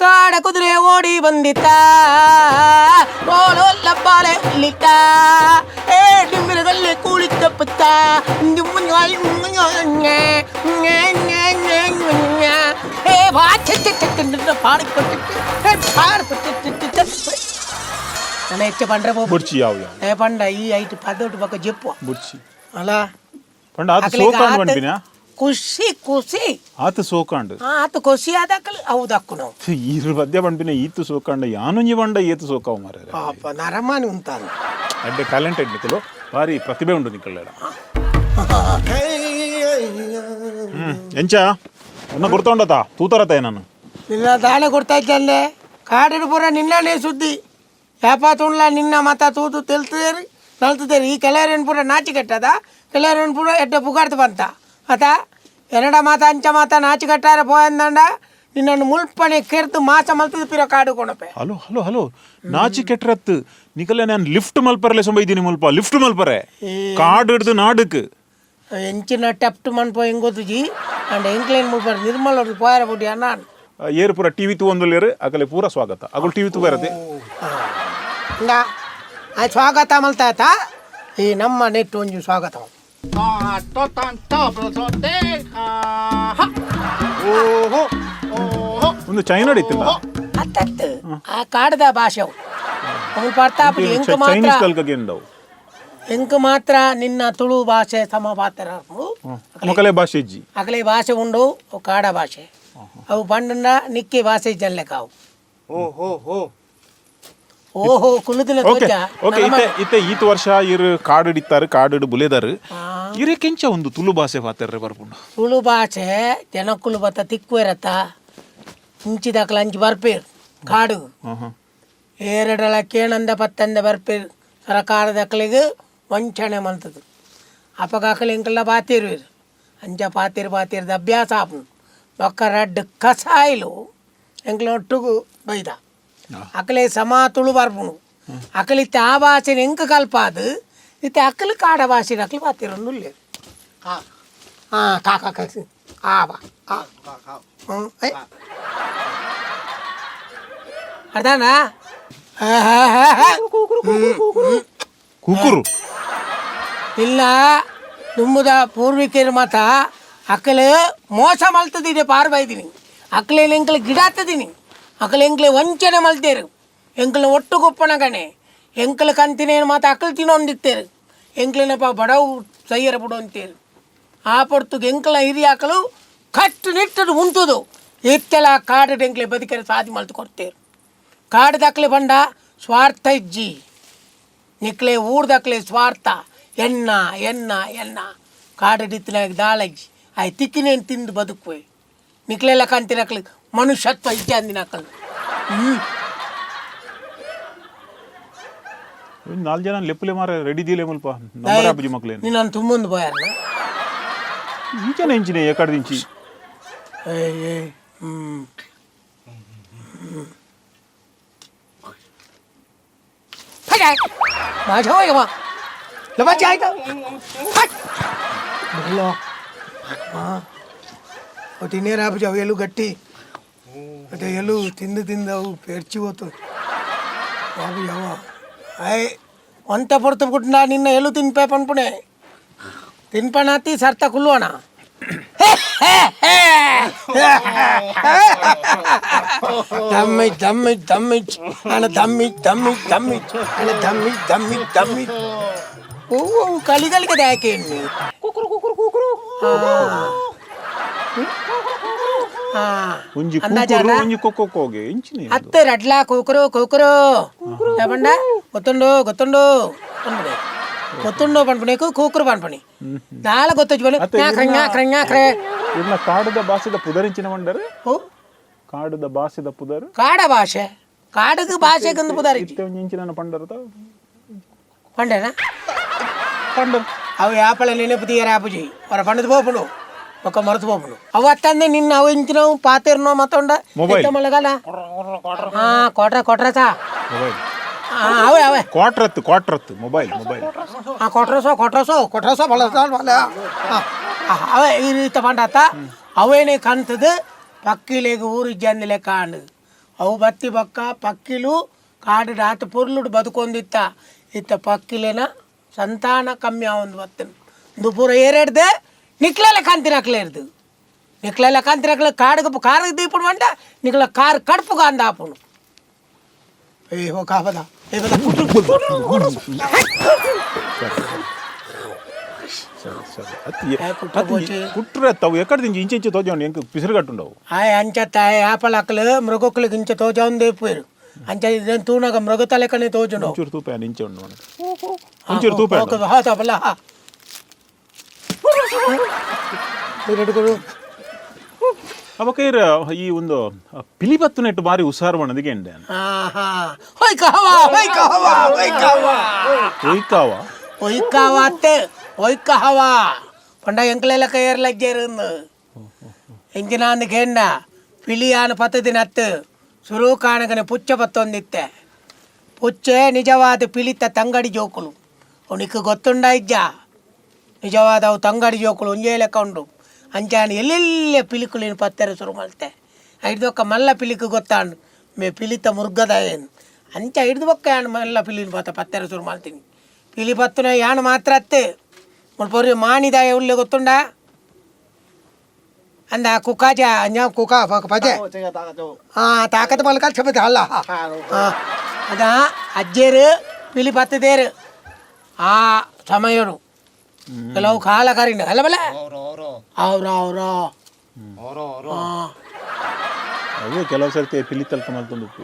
ಕಾಡ ಕುದುರೆ ಓಡಿ ಬಂದಿತ್ತ ಓಲೋಲ್ಲಪ್ಪಾಲೆ ಉಲ್ಲಿತ್ತ ಏ ಡಿಮ್ಮಿರದಲ್ಲಿ ಕೂಳಿತ್ತಪ್ಪತ್ತ. ಏ ಬಾ ನನ್ನ ಹೆಚ್ಚ ಪಂಡ್ರೆ ಪೋಪು. ಬುಡ್ಚಿ ಯಾವ ಯಾವ. ಏ ಪಂಡ ಈ ಐಟ್ ಪದೊಟ್ಟು ಪಕ್ಕ ಜೆಪ್ಪು. ಬುಡ್ಚಿ. ಅಲ್ಲ. ಪಂಡ ಆತ ಅಕ್ಲೆಗ್ ಸೋಕಾಂಡ್ ಆತ ಪನ್ಪಿನ. ಖುಷಿ ಖುಷಿ. ಆತ ಸೋಕಾಂಡ್. ಆತ ಖುಷಿ ಆದಕ್ಕಲ್ ಹೌದಕ್ಕು ನಾವು. ಈರು ಪದ್ಯ ಪನ್ಪಿನ ಈತು ಸೋಕಾಂಡ ಯಾನೊಂಜಿ ಪಂಡ ಏತು ಸೋಕಾವು ಮಾರ್ರೆ. ಪಾಪ ನರಮಾನಿ ಉಂತಾನ. ಅಡ್ಡೆ ಟ್ಯಾಲೆಂಟೆಡ್ ನಿಕುಲು, ಭಾರಿ ಪ್ರತಿಭೆ ಉಂಡು ನಿಕಲ್ಲೆಡ. ಎಂಚ ಅನ್ನ ಗುರ್ತೊಂಡತ ತೂತರತ ನಾನು. ನಿನ್ನ ದಾಳೆ ಕೊಡ್ತಾ ಇದ್ದಲ್ಲೇ ಕಾಡಿನ ಪೂರ ನಿನ್ನನೇ ಸುದ್ದಿ ಯಾಪ ತುಣ್ಲ ನಿನ್ನ ಮತ ತೂತು ತೆಲ್ತದೇರಿ ನಲ್ತದೇರಿ. ಈ ಕೆಲವರೇನು ಪೂರ ನಾಚಿ ಕಟ್ಟದ, ಕೆಲವರೇನು ಪೂರ ಎಡ್ಡ ಪುಗಾರ್ತು ಬಂತ ಅತ ಎನ್ನಡ ಮಾತ ಅಂಚ ಮಾತ ನಾಚಿ ಕಟ್ಟಾರೆ ಪೋಯಂದಂಡ ನಿನ್ನನ್ನು ಮುಲ್ಪನೆ ಕೆರ್ದು ಮಾಸ ಮಲ್ತದ ಪಿರ ಕಾಡು ಕೊಣಪೆ. Hello hello hello, ನಾಚಿ ಕೆಟ್ರತ್ ನಿಕಲೆ ನಾನು ಲಿಫ್ಟ್ ಮಲ್ಪರಲೆ ಸೊಂಬ ಇದ್ದೀನಿ, ಮುಲ್ಪ ಲಿಫ್ಟ್ ಮಲ್ಪರೆ ಕಾಡು ಹಿಡ್ದು ನಾಡುಕ್. ಎಂಚಿನ ಟೆಪ್ಟ್ ಮನ್ಪೋ ಹೆಂಗೊತ್ತುಜಿ ಅಂಡ್ ಎಂಕ್ಲೇನ್ ಮುಲ್ಪ ನಿರ್ಮಲ ಪೋಯರ ಪುಟಿ ಅಣ್ಣ. ಏರು ಪೂರ ಟಿವಿ ತೂವೊಂದುಲ್ಲೇರು, ಅಕಲೆ ಪೂರ ಸ್ವಾಗತ. ಅಗುಲ್ ಟಿವಿ ತೂವರತೆ. ಇಂದ ಆ ಸ್ವಾಗತ ಮಲ್ತಾತ ಈ ನಮ್ಮ ನೆಟ್ ಒಂಜಿ ಸ್ವಾಗತ. ಓಹೋ, ಒಂದು ಚೈನಾ ಇತ್ತಿಲ್ಲ. ಅತ್ತತ್ತು ಆ ಕಾಡದ ಭಾಷೆ ಅವು ಮುಲ್ಪ ಅರ್ಥ ಆಪುಜಿ ಎಂಕ್ ಮಾತ್ರ. ಚೈನೀಸ್ ಕಲ್ಕಗೆ ಎಂದವು. ಎಂಕ್ ಮಾತ್ರ ನಿನ್ನ ತುಳು ಭಾಷೆ ಸಮ ಪಾತ್ರ. ಮೊಕಲೆ ಭಾಷೆ ಇಜ್ಜಿ. ಅಗಲೆ ಭಾಷೆ ಉಂಡು, ಅವು ಕಾಡ ಭಾಷೆ ಅವು. ಬಂಡಂಡ ನಿಕ್ಕಿ ಭಾಷೆ ಜಲ್ಲೆಕ ಅವು. ಓಹೋ ಕುಲ್ಲುದಿನ. ಓಕೆ ಓಕೆ, ಇತ್ತೆ ಇತ್ತೆ ಈತ ವರ್ಷ ಇರು ಕಾಡು ಹಿಡಿತಾರೆ, ಕಾಡು ಹಿಡು ಬುಲೆದಾರು. ಇರೆ ಕೆಂಚ ಒಂದು ತುಳು ಭಾಷೆ ಪಾತೆರ್ರೆ ಬರ್ಪುಂಡು. ತುಳು ಭಾಷೆ ಜನಕ್ಕುಲು ಬತ್ತ ತಿಕ್ಕುವೆರತ್ತ ಇಂಚಿದಕ್ಲ ಅಂಚಿ ಬರ್ಪೇರು ಕಾಡು. ಹ್ಮ್ ಏರಡಲ ಕೇಣಂದ ಪತ್ತಂದ ಬರ್ಪೇರು. ಸರಕಾರದಕ್ಲಿಗೆ ವಂಚನೆ ಮಲ್ತದು ಅಪಗಾಕಲಿ ಎಂಕಲ್ಲ ಬಾತಿರುವೆರು. ಅಂಚ ಪಾತಿರು ಪಾತಿರ್ದ ಅಭ್ಯಾಸ ಆಪುಂಡು. ಬೊಕ್ಕ ರಡ್ಡ್ ಕಸಾಯಿಲು ಎಂಕ್ಲ ಒಟ್ಟುಗು ಬೈದ ಅಕಲೆ ಸಮ ತುಳು ಬರ್ಪುಂಡು. ಅಕಲಿತ್ತೆ ಆ ಭಾಷೆನ ಎಂಕ್ ಕಲ್ಪಾದು ಇತ್ತೆ ಅಕಲು ಕಾಡ ಭಾಷೆನ ಅಕಲು ಪಾತಿರೊಂದುಲ್ಲೆರ್. ಹಾಂ, ಕಾ ಕಾ ಕಾ ಆ ಬಾ ಆ ಹ್ಞೂ I ಅರ್ಧಾನಾ. ಕುಕುರು. ಇಲ್ಲ, ದುಂಬುದ ಪೂರ್ವಿಕರ ಮತ ಅಕಲು ಮೋಸ ಮಲ್ತದಿದೆ ಪಾರ್ ಬೈದಿನಿ. ಅಕ್ಲೇನು ಎಂಕ್ಲೆ ಗಿಡಾತದಿನಿ, ಅಕಲು ಎಂಕ್ಲೆ ವಂಚನೆ ಮಲ್ತೇರು. ಎಂಕ್ಲ ಒಟ್ಟು ಗೊಪ್ಪನಗಣೆ ಎಂಕ್ಲ ಕಂತಿನೇನು ಮಾತ ಅಕಲು ತಿನ್ನೊಂದಿತ್ತೇರು. ಎಂಕ್ಲೇನಪ್ಪ ಬಡವು ಸೈಯರ ಬಿಡು ಅಂತೇರು. ಆ ಪೊರ್ತುಗೆ ಎಂಕ್ಲ ಹಿರಿಯ ಅಕಲು ಕಟ್ಟು ನಿಟ್ಟದು ಉಂಟುದು ಇತ್ತೆಲ್ಲ ಕಾಡು ಎಂಕ್ಲೆ ಬದುಕರೆ ಸಾಧಿ ಮಲ್ತು ಕೊಡ್ತೇರು. ಕಾಡು ದಾಖಲೆ ಬಂಡ ಸ್ವಾರ್ಥ ಇಜ್ಜಿ ನಿಕ್ಲೆ, ಊರ್ದಕ್ಲೆ ಸ್ವಾರ್ಥ ಎನ್ನ ಎನ್ನ ಎನ್ನ. ಕಾಡಡಿತ್ತಿನಾಗ ದಾಳಜ್ಜಿ ಆಯ್ ತಿಕ್ಕಿನೇನು ತಿಂದು ಬದುಕುವೆ. ನಿಕ್ಲೆಲ್ಲ ಕಂತಿನಕ್ಲೆ ಮನುಷ್ಯತ್ವ ಇಜ್ಜಿ ಅಂದಿನಕಲ್. ಹ್ಞೂ. ನಾಲ್ಕು ಜನ ಲೆಪ್ಪುಲೆ ಮಾರ ರೆಡಿ ದೀಲೆ ಮುಲ್ಪ ನಂಬರ್ ಆಪುಜಿ ಮಕ್ಳೇನು. ನೀನು ತುಂಬೊಂದು ಬೋಯಾರನ. ಈ ಜನ ಇಂಚಿನ ಎಕಡೆ ದಿಂಚಿ. ಏಯ್ ಏಯ್ ಹ್ಞೂ 快点，马上为什么？老板加一个，快！ಬರಲೋ ಹಾಂ ತಿನ್ನೇರು ಆಪುಜಿ ಅವು ಎಲು ಗಟ್ಟಿ ಮತ್ತೆ ಎಲು ತಿಂದು ತಿಂದು ಅವು ಪೆರ್ಚಿ ಹೋತು ಬಾಬು ಯಾವ ಅಯ್ ಒಂತ ಪೊರ್ತು ಬಿಟ್ಟು ನಿನ್ನ ಎಲು ತಿನ್ಪೆ ಪನ್ಪುಣೆ ತಿನ್ಪಣಾತಿ ಸರ್ತ ಕುಲ್ಲುವಣ. ದಮ್ಮಿ ದಮ್ಮಿ ದಮ್ಮಿ ಅಣ್ಣ ದಮ್ಮಿ ದಮ್ಮಿ ದಮ್ಮಿ ಅಣ್ಣ ದಮ್ಮಿ ದಮ್ಮಿ ದಮ್ಮಿ. ಓ ಕಲಿಗಳಿಗೆ ಯಾಕೆ ಕುಕುರು ಕುಕುರು ಕುಕುರು. ಒಂಜಿ ಕುಕುರು ಒಂಜಿ ಕೊಕ್ಕೊಕ್ಕೋಗೆ ಇಂಚಿನ. ಅತ್ತೆ ರಡ್ಲಾ ಕೂಕರು ಕೂಕರು ಏಪಂಡ ಗೊತ್ತುಂಡು ಗೊತ್ತುಂಡು ಪನ್ಪುಣೆ ಗೊತ್ತುಂಡು ಪನ್ಪುಣೆಕು ಕೂಕರು ಪನ್ಪುಣಿ ದಾಲ ಗೊತ್ತೊಜ್ಜಿ ಬಲೆ ಜ್ಞಾಕ್ರೆ ಜ್ಞಾಕ್ರೆ ಜ್ಞಾಕ್ರೆ. ಇರ್ನ ಕಾಡುದ ಭಾಷೆದ ಪುದರಿಂಚಿನ ಮಂಡರೆ. ಓ. ಕಾಡುದ ಭಾಷೆದ ಪುದರ್. ಕಾಡ ಭಾಷೆ ಕಾಡಗ ಭಾಷೆಗಂದು ಪುದಾರಿ. ಇತ್ತೆ ಒಂಜಿ ಇಂಚಿನ ಪಂಡರತ. ಪಂಡೇನಾ? ಪಂಡರ್. ಅವು ಯಾಪಳ ನೆನಪು ತೀರ ಆಪುಜಿ ಹೊರ ಪಂಡದು ಪೋಪುಂಡು ಬೊಕ್ಕ ಮರೆತು ಪೋಪುಂಡು. ಅವು ಅತ್ತಂದೆ ನಿನ್ನ ಅವು ಇಂಚಿನವು ಪಾತೆರ್ನೋ ಮತ್ತೊಂಡ. ಮೊಬೈಲ್. ಮಳಗಾಲ ಹಾ ಕೊಟ್ರ ಕೊಟ್ರಸ. ಮೊಬೈಲ್. ಹಾ ಅವೇ ಅವೇ. ಕ್ವಾಟ್ರತ್ ಕ್ವಾಟ್ರತ್ ಮೊಬೈಲ್ ಮೊಬೈಲ್. ಆ ಕೊಟ್ರಸೋ ಕೊಟ್ರಸೋ ಕೊಟ್ರಸೋ ಬಲ ಬಲ ಅವೇ ಈ ರೀತಿ ಪಂಡಾತ ಅವೇನೇ ಕಂತದು ಪಕ್ಕಿಲೆಗ್ ಊರು ಇಜ್ಜಂದಿಲೆ ಕಾಂಡು. ಅವು ಬತ್ತಿ ಬಕ್ಕ ಪಕ್ಕಿಲು ಕಾಡು ಆತ ಪೊರ್ಲುಡು ಬದುಕೊಂದಿತ್ತ. ಇತ್ತ ಪಕ್ಕಿಲೇನ ಸಂತಾನ ಕಮ್ಮಿ ಆವೊಂದು ಬತ್ತನು. ಇಂದು ಪೂರ ಏರೇಡ್ದೆ ನಿಕ್ಲೆಲ್ಲ ಕಾಂತಿನಕ್ಲೇರ್ದು, ನಿಕ್ಲೆಲ್ಲ ಕಾಂತಿನಕ್ಲೆ ಕಾಡುಗು ಕಾರು ದೀಪುಡು ಮಂಟ ನಿಕ್ಲ ಕಾರ್ ಕಡುಪುಗ ಅಂದ ಆಪುನು. ಏ ಹೋ ಕಾಪದ ಏ ಬದ. ಸರಿ ಸರಿ. ఏ కుట్ర పోచి? ಕುಟ್ರೆ ತಾವು ಎಕ್ಕಡ ದಿಂಚಿ ಇಂಚೆ ಇಂಚೆ ತೋಜ ಎಂಕ್ ಪಿಸಿರುಗಟ್ಟುಂಡವು. ಆಯ್ ಅಂಚ ತಾಯ್ ಆಪಲ್ ಅಕ್ಲು ಮೃಗಕ್ಕಲಿಗೆ ಇಂಚ ತೋಜೊಂದೇ ಪೋಯಿರು. ಅಂಚ ಇದನ್ನು ತೂನಾಗ ಮೃಗ ತಲೆಕನೆ ತೋಜುಂಡು. ಒಂಚೂರು ತೂಪ ಇಂಚೆ ಉಂಡು ಮನೆ, ಒಂಚೂರು ತೂಪ. ಹೌದಲ್ಲ? ಅವಕ ಇರ ಈ ಒಂದು ಪಿಲಿಬತ್ತು ನೆಟ್ಟು ಬಾರಿ ಹುಷಾರು ಬಣ್ಣದಿಗೆ ಎಂಡೆ. ಹೊಯ್ ಕಹವಾ, ಹೊಯ್ ಕಹವಾ, ಹೊಯ್ ಕಹವಾ. ಒಯ್ಕಾವ. ಹೊಯ್ ಕಹವಾ ಅತ್ತೆ, ಹೊಯ್ ಕಹವಾ ಪಂಡ ಎಂಕ್ಲೆಲ್ಲ ಕೈಯರ್ ಲಜ್ಜೇರು. ಎಂಚಿನಾಂದು ಕೇಂಡ ಪಿಲಿಯಾನ ಪತ್ತದಿನ ಅತ್ತು ಸುರು ಕಾಣಗನೆ ಪುಚ್ಚ ಪತ್ತೊಂದಿತ್ತೆ. ಪುಚ್ಚೆ ನಿಜವಾದ ಪಿಲಿತ ತಂಗಡಿ ಜೋಕುಲು. ಅವನಿಗೆ ಗೊತ್ತುಂಡ ಇಜ್ಜ? ನಿಜವಾದ ಅವು ತಂಗಡಿ ಜೋಕುಲು, ಒಂಜೇ ಲೆಕ್ಕ ಉಂಡು. ಅಂಚಾನ ಎಲ್ಲೆಲ್ಲ ಪಿಲಿಕುಲಿನ ಪತ್ತೆರ ಶುರು ಮಲ್ತೆ. ಹಿಡ್ದೊಕ್ಕ ಮಲ್ಲ ಪಿಲಿಕ್ ಗೊತ್ತಾಂಡು ಮೇ ಪಿಲಿತ ಮುರ್ಗದ ಏನು. ಅಂಚ ಹಿಡ್ದು ಬೊಕ್ಕ ಯಾನ್ ಮಲ್ಲ ಪಿಲಿನ ಪತ್ತ ಪತ್ತೆರ ಶುರು ಮಾಡ್ತೀನಿ. ಪಿಲಿ ಪತ್ತುನ ಯಾನ್ ಮಾತ್ರ ಅತ್ತೆ, ಮುಲ್ಪ ಮಾಣಿದಾಯ ಉಲ್ಲೆ ಗೊತ್ತುಂಡ ಅಂದ ಕುಕಾಜ ಅಂಜ ಕುಕಾ ಪಜೆ. 这个大概就 ಆ ತಾಕತ್ ಮಲ್ಕಲ್ ಛಪತೆ ಅಲ್ಲ. ಅದ ಅಜ್ಜೇರು ಪಿಲಿ ಪತ್ತದೇರು ಆ ಸಮಯನು ಕೆಲವು ಕಾಲ ಕರಿನ ಅಲ್ಲ ಬಲೆ. ಅವ್ರ ಅವ್ರ. ಅವು ಕೆಲವು ಸರ್ತಿ ಪಿಲಿ ತಲ್ಕ ಮಲ್ತೊಂದು ಉಪ್ಪು.